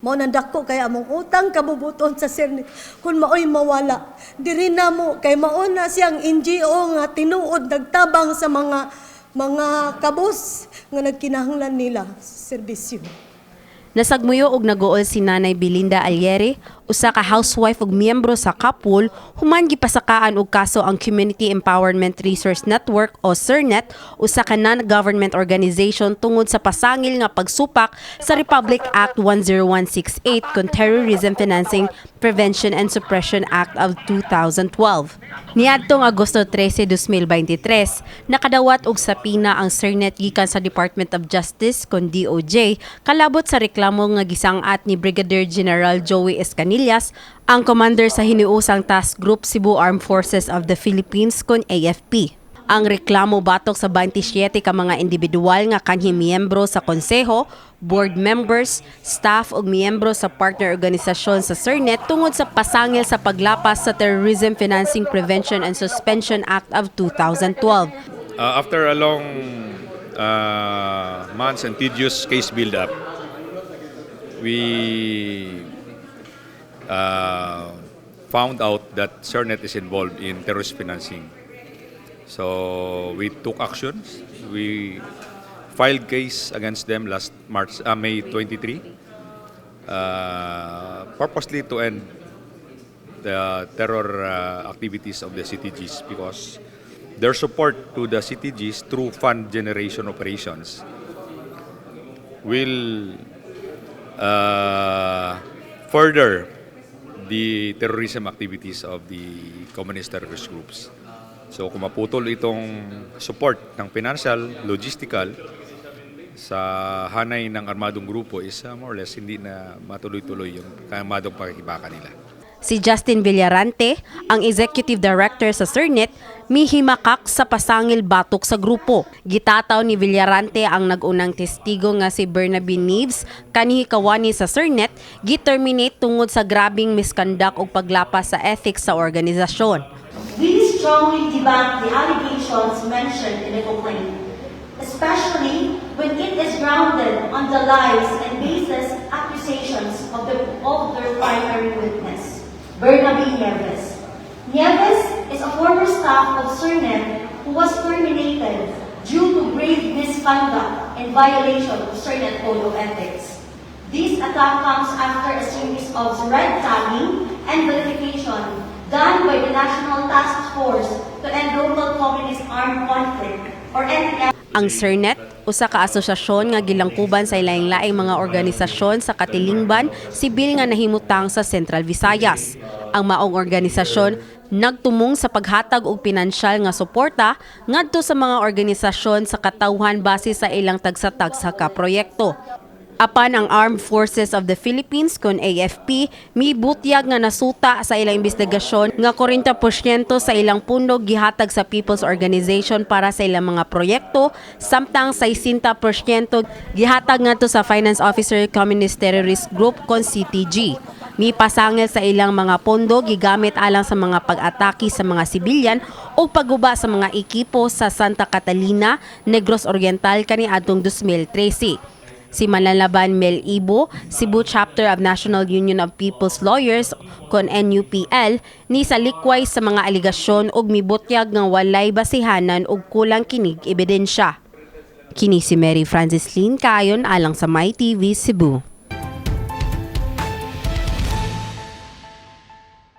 Mao nang dako kay among utang kabubuton sa CERNET kung maoy mawala. Diri na mo kay mao na siyang NGO nga tinuod nagtabang sa mga kabos nga nagkinahanglan nila sa serbisyo. Nasagmuyo og naguol si Nanay Belinda Aliere, usa ka housewife ug miyembro sa Kapul, human gipasakaan og kaso ang Community Empowerment Resource Network o CERNET, usa ka non-government organization, tungod sa pasangil nga pagsupak sa Republic Act 10168 kon Terrorism Financing Prevention and Suppression Act of 2012. Niadtong Agosto 13, 2023, nakadawat og subpoena ang CERNET gikan sa Department of Justice kon DOJ kalabot sa reklamo nga gisang-at ni Brigadier General Joey Escanillas, ang commander sa hiniusang Task Group Cebu Armed Forces of the Philippines kon AFP. Ang reklamo batok sa 27 ka mga individual nga kanhi miyembro sa konseho, board members, staff ug miyembro sa partner organisasyon sa CERNET tungod sa pasangil sa paglapas sa Terrorism Financing Prevention and Suspension Act of 2012. After a long months and tedious case build-up, we found out that CERNET is involved in terrorist financing. So we took actions. We filed case against them last March, May 23, purposely to end the terror activities of the CTGs because their support to the CTGs through fund generation operations will further the terrorism activities of the communist terrorist groups. So kung maputol itong support ng financial, logistical, sa hanay ng armadong grupo is more or less hindi na matuloy-tuloy yung armadong pakikibaka nila. Si Justin Villarante, ang executive director sa CERNET, mihimakak sa pasangil batok sa grupo. Gitataw ni Villarante ang nag-unang testigo nga si Bernabe Neves, kanhi kawani sa CERNET, gi-terminate tungod sa grabing misconduct ug paglapas sa ethics sa organisasyon. We strongly debunk the allegations mentioned in the complaint, especially when it is grounded on the lies and baseless accusations of their primary witness, Bernabe Nieves. Nieves is a former staff of CERNET who was terminated due to grave misconduct and violation of CERNET Code of Ethics. This attack comes after a series of red tagging and vilification done by the National Task Force to End Local Communist Armed Conflict, or NTF. Ang CERNET, usa ka asosasyon nga gilangkuban sa laing-laing mga organisasyon sa katilingban sibil nga nahimutang sa Central Visayas. Ang maong organisasyon nagtumong sa paghatag og pinansyal nga suporta ngadto sa mga organisasyon sa katawhan base sa ilang tagsa-tagsa ka proyekto. Apan ang Armed Forces of the Philippines kon AFP mibutyag nga nasuta sa ilang investigasyon nga 40% sa ilang pundo gihatag sa People's Organization para sa ilang mga proyekto, samtang 60% gihatag ngadto sa Finance Officer Communist Terrorist Group kon CTG. Mipasangil sa ilang mga pondo gigamit alang sa mga pag-atake sa mga sibilyan o pagguba sa mga ekipo sa Santa Catalina, Negros Oriental kaniadtong 2013. Si Manlalaban Mel Ibo, Cebu Chapter of National Union of People's Lawyers kon NUPL, ni salikway sa mga alegasyon ug mibutyag nga walay basihanan ug kulang kinig ebidensya. Kini si Mary Francis Lynn Cayon alang sa My TV Cebu.